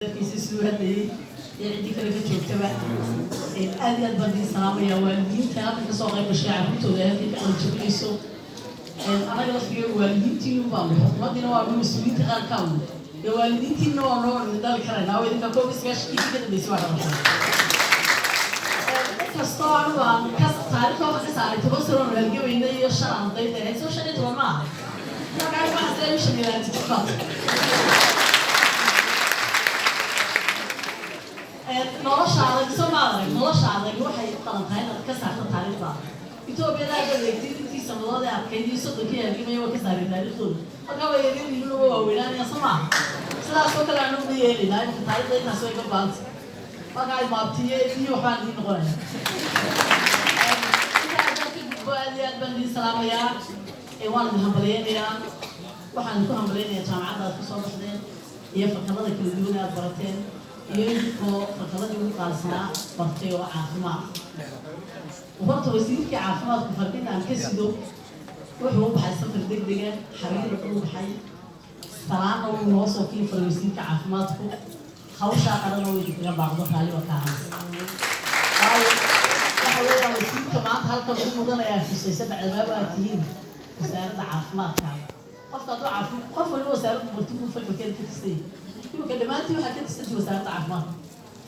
Darkiisa siduu hadlayay iyo ciddii kale ka joogtaba, aad iyo aad baan idin salaamaya. Waalidiinta halkan kasoo qayb gashay, carruurtooda halkan ka qalinjabinayso, annaga laftigeega waalidiintiinu baanu, xukuumaddiina waa mas-uuliyiinta qarankaanu dee, waalidiintiina waa noo dali karaynaa oo idinka 91-kii ka dambeysay waa dhalatay. Inkastoo anigu aan ka taariikhda waxaan ka saaray 10 sano oonu halgamaynay iyo shan ardayda ahayd, soo 15 ma aha. Marka anigu waxaan isleeyahay 25 jir baad. Nolosha adag soo ma adag, nolosha adag waxay u qalan tahay inaad ka saarto taariikhda. Etoobiyada aad adeegtid, intii sanadood ee adkayd iyo 30-kii halgamaya waa ka saaray taariikhdooda. Marka waa yaryar waa waaweynaanaya, soo maaha? Sidaas oo kale aanu ma yeelaynaa imika taariikhda intaas way ka baanta. Marka ay maabtiye iyo waxbaan idiin noqonaya inta haddaan ka gudbo, aad iyo aad baan idiin salaamayaa, waan idin hambalyeynayaa. Waxaan idinku hambalyeynayaa jaamacadda aad kasoo baxdeen iyo fakalada kala duwan ee aad barateen, iyo idinkoo fakaladii ugu qaalisanaa bartay oo caafimaad. Horta wasiirkii caafimaadku fardin aan ka sido wuxuu u baxay safar degdega, xariir u baxay, salaana uu noo soo kii faray wasiirka caafimaadku. Hawshaa qarana way idinkaga baaqdo, raalliba ka ahays. Waayo waxa weeyaan wasiirka maanta halkan ugu mudanayaa xusaysa bacdamaaba aad tihiin wasaaradda caafimaadka. Qofka hadduu caafimaad, qof waliba wasaaradda barti buu fakalkeeda ka tirsan yahay. Imika dhammaantiin waxaad ka tirsantihi wasaaradda caafimaadka.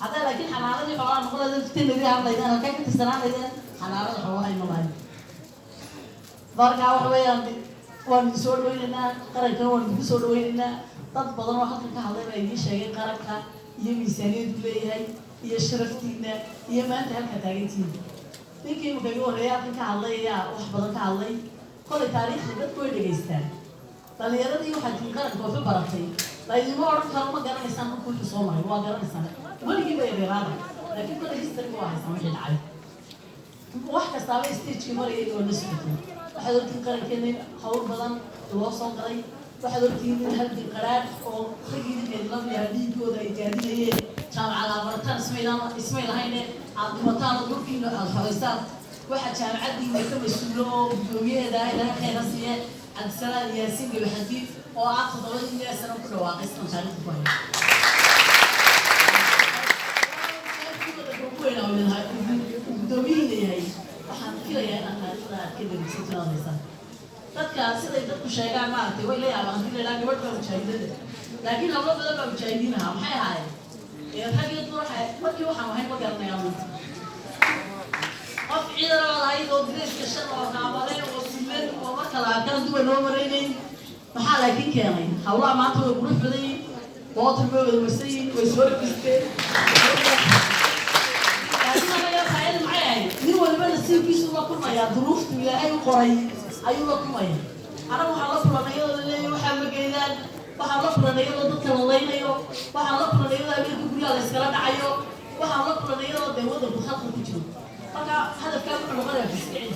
Haddaa laakiin xanaanadii xoolaha noqon lahayd, veterinary ahaan lahaydeen, halkee ka tirsanaan lahaydeen? Xanaanada xoolaha ima lahayn. Marka waxa weeyaan waan idin soo dhaweynaynaa, qarankana waan idinku soo dhaweynaynaa. Dad badan oo halkan ka hadlay baa idiin sheegay qaranka iyo miisaaniyadu leeyahay iyo sharaftiina iyo maanta halkaa taagantihiin. Ninkii imika igu horreeyay halkan ka hadlay ayaa wax badan ka hadlay. Kolay taariikhda dadku way dhegaystaan. Dhalinyaradii waxaa tiin qaranka waxu baratay, laydima odhan karo ma garanaysaan dhulku wuxuu soo maray. Waa garanaysaan, weligii bay reeraada, laakiin kolay history waa haysaan wixii dhacay. Wax kastaaba stagekii marayay oo la socotay. Waxaad ogtihiin qarankeena in hawl badan loo soo galay. Waxaad ogtihiin in halgan qaraadh oo raggii idinka la dhiigooda ay gaadinayeen. Jaamacad barataan ismaydaan ismay lahayne, aad dhimataan oo dhulkiina aad xoraysaan. Waxaa jaamacaddiina ka mas-uulo oo guddoomiyaheeda ah, Ilaahay khayr ha siiye, Cabdisalaan Yaasiin Gabaxadi, oo ah 7-dii sano ku dhawaaqay sidan taariikhda ku hayo guddoomiyihiina yahay. Waxaan filayaa inaad taariikhda aad ka dhegeysatid ood haysaan. Dadka siday dadku sheegaan, maaragtay, way la yaabaan hadii la idhaha gabadh baa mujaahidada, laakiin hablo badan baa mujaahidiin ahaa. Maxay ahaayeen? Rag iyo dumar waxay markii waxaan ahayn ma garanayaan. Qof ciidan oo lahayd oo direys gashan oo raamale oo siman oo marka la arkana dumar loo maraynayn. Maxaa laakiin keenay? Hawlaha maanta way qurux badan yihiin, bootar bay wada marsan yihiin, way soo labisteen. Laakiin anaga taayada maxay ahayd? Nin waliba nasiibkiisu la kulmayaa, duruuftu Ilaahay u qoray ayuu la kulmaya. Anaga waxaan la kulanay iyadoo la leeyahay waxaa ma geydaan. Waxaan la kulanay iyadoo dadka la laynayo. Waxaan la kulanay iyadoo habeenka guryaha la iskala dhacayo. Waxaan la kulanay iyadoo dee waddanku khalqal ku jiro. Marka hadafkaa wuxuu noqonayaa fiskicin.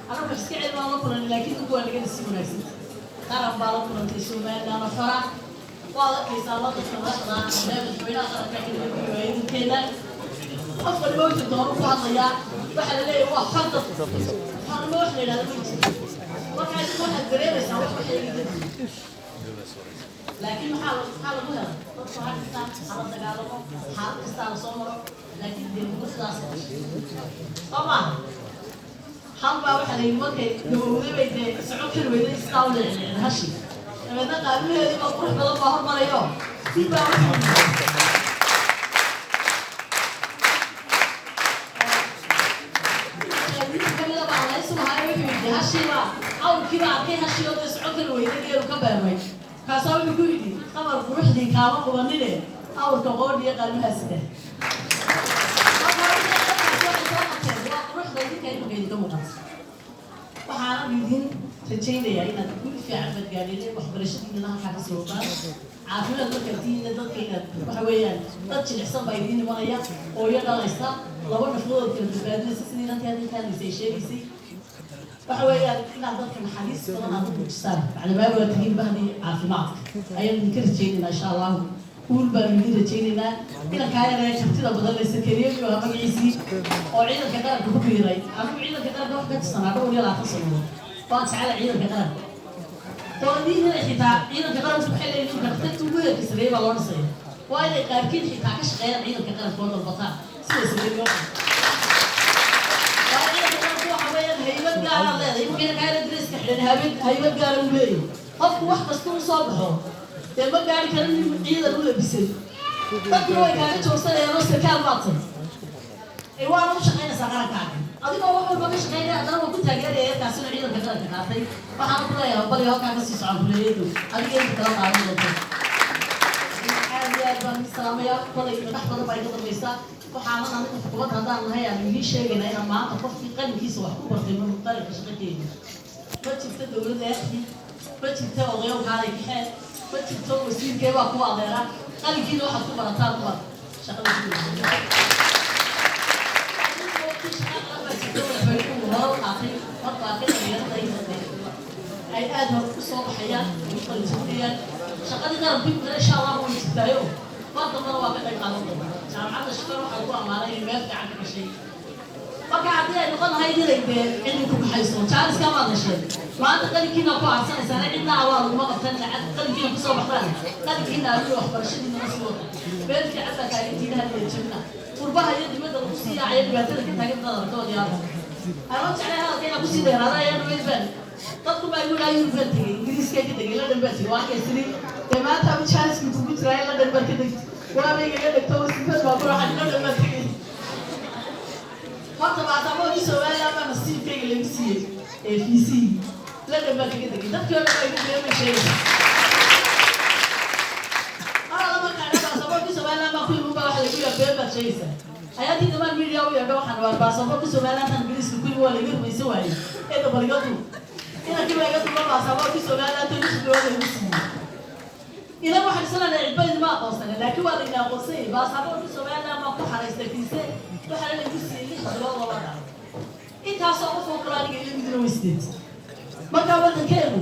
Anagu fiskicin baan la kulanay, laakiin dadku waa naga nasiib wanaagsan. Qaran baa la kulantay Somaliland oo xora. Waad arkaysaa la dadka madaxda ee madaxweynaha qaranka xilliga qof waliba wuxuu doono ku hadlayaa. Waxaa la leeyahay waa xor dadku, xornimo wax la yidhahdo ma jirto. Marka idinku waxaad dareemaysaa wax waxayga dadku, laakiin maxaa lagu helay? Dadku ha dhintaan, hala dagaalamo, xaalad kastaa la soo maro, laakiin dee quruxdaas soo maaha. Hal baa waxaa la yidhi markay gabowday bay dee socon kari weyday, sidaa u leecleecday hashi. Dabeedna qaalimaheedii baa qurux badan baa hormarayo. Nin baa wuxuu kamida baa laysu lahaa, wuxuu yidhi hashiiba awrkiiba arkay hashii oo dee socon kari weyday, geelu ka beermay. Markaasaa wuxuu ku yidhi: "Qamar, quruxdii kaama qubanine, awrka qoodhiyo qaalmaha sida." Marka dadkaasi waxay soo qabteen waa quruxda idinka imika idinka muuqata. Waxaanan idin rajaynayaa inaad guri fiican badgaadheen, waxbarashadiinana halkaa kasii wadaan. Caafimaad markaad tihiinna, dadka inaad waxa weeyaan dad jilicsan baa idiin imanaya, hooyo dhalaysa, laba nafood kala badbaadinaysa, sidii inantii hadda ka hadlaysay ay sheegaysay. Waxa weeyaan inaad dadka naxariis badan aad u muujisaan maclumaad waa tihiin bahdii caafimaadka ayaan idinka rajaynaynaa. Insha Allahu guul baanu idin rajaynaynaa. Inankaa yaree kartida badan le, Sakariye miyuu ahaa magaciisii, oo ciidanka qaranka ku biiray. Anigu ciidanka qaranka wax ka tirsanaa dhowr iyo 20 sanadood. Waan jecela ciidanka qaranka. Qoodiinina xitaa ciidanka qaranku waxay leeyihiin dhakhtarka ugu heerka sareeyay baa loo dhisaya. Waa inay qaarkiin xitaa ka shaqeeyaan ciidanka qaranka oo dalbataan sida sameeyo. Waa ciidanka qaranku waxa weeyaan haybad gaaraad leedahay. Iminka kaana dresska xidhan haybad, haybad gaara uu leeyahay. Qofku wax kasta u soo baxo dee ma gaari kara nin ciidan u labisay. Dadkuna way kaaga joogsanayaan oo sarkaal baad tahay, waana u shaqaynaysaa qarankaaga adigoo wax walba ka shaqaynaya. Haddana waa ku taageeraya yarkaas inuu ciidanka qaranka qaatay. Waxaana ku leeyahay bali halkaa kasii socon kuleeyadu adiga inta kala qaadan doonto. Aad iyo aad baan salaamaya. Kolay madax badan baa iga dambaysa. Waxaanan aniga xukuumadda haddaan nahay aan idiin sheegaynaa inaan maanta qofkii qalinkiisa wax ku bartay ma qaranka shaqo keeni. Ma jirto dowladda exi, ma jirto odayo kaalay kaxee, ma jirto wasiirkee baa ku adeera. Qalinkiina waxaad ku barataan kuwaad shaqada ku hore qaatay. Marka arkay dhalinyarada ay aad hor u soo baxayaan, ay u qalinjabinayaan, shaqadii qaranku imikana insha Allah way jirtaayo, mar dambana waa ka qayb qaadan doontaa. Jaamacadda shaqada waxaa lagu ammaanay inay meel fiican ka gashay. Marka haddii ay noqon lahayd inay dee cilmi ku baxayso, jaaniska maad hesheen. Maanta qalinkiina ku aarsanaysaana, cidna abaal laguma qabtan. Qalinkiina kusoo baxdaan, qalinkiina adiga waxbarashadiina la sii wada, meel fiican baa taagantiina. Hadiya jabina qurbaha iyo dibadda lagu sii yaacaya dhibaatada ka taagan dadalkood yaaba. Anoo jeclay hadalka inaan kusii dheeraada ayaa dhaweyd baan dadku baa igu dhaha Yurub baan tegey, Ingiriiska ka tegey, London baan tegey. Waa arkay dee maanta ama jaaniski kugu jiraa in London baan ka degtay, waaba igaga dhegto wasiifad baa ku raxan London baan tegey. Horta baasaboorkii Somaliland baa nasiibkayga lagu siiyey ee VC London baan kaga tegey. Dadkii oo dhan baa igu beemay sheegaysa. Mar alla markaa dhan baasaboorkii Somaliland baa ku yimi baa waxa lagu yaa been baad sheegaysaa. Hay'addii dhamaan media u yeedho, waxaan waa baasaboorkii Somaliland tan Ingiriiska ku yimi, waa laga rumaysan waayey. Ee dabaliga duub inankii baa iga duuba baasaboorkii Somaliland tan 6 bilood lagu siiyey. Idan waxaan islenahay cidba idima aqoonsanin, laakiin waa laydin aqoonsanyay. Baasaboorkii Somaliland baan ku xaraystay fiise, waxaana lagu siiyey 6 bilood oo la dhacay. Intaasoo qof oo kale aniga ila midna weysteed. Marka waddankeenu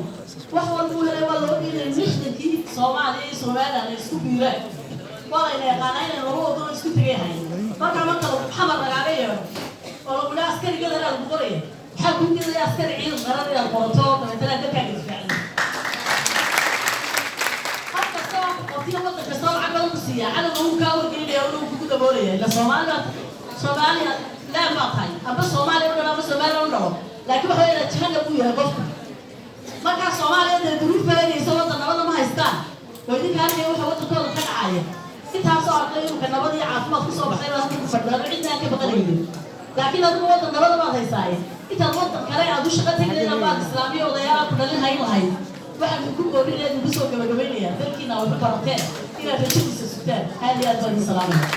wax walba u helay waa loo dhiilay. 60-kii Soomaaliya iyo Somaliland ay isku biireen, waa layna yaqaanaa inay laba waddan oo isku tegay hayn. Marka lagu xamar lagaaga yeedho oo lagu dhaha askarigada lagu qoraya, maxaa kuu diidaya askari ciidan qaran inaad qorato, dabeetana dalkaaga difaacdo? Qof kasta oo ku qortiyo waddan kasta oo lacag badan ku siiya, cadowga wuu kaa wargeynaya, wuu kugu daboolaya. Ila Soomaaliya, Soomaaliya laan baa tahay, amba Soomaaliya u dhalo amba Soomaaliya u dhalo, laakiin waxa weeye jahanab uu yahay qofku. Markaa Soomaaliya dee duruuf faanaysa, waddan nabada ma haystaan oo idinka arkaya waxa waddankooda ka dhacaya. Intaasoo arday imika nabad iyo caafimaad kusoo baxay baa halka ku fadhiyaan, cidna aan ka baqanaynin. Laakiin adigu waddan nabada baad haysaaye, intaad waddan kale aad u shaqo tegi lahayd baad islaamiyo odayaal ku dhalin hayn lahayd. Waxaan idinku boorinaya, idinku soo gabagabaynayaa, dalkiina waxu barateen inaad rajadiisa sugtaan. Aad iyo aad baan idin salaamaya.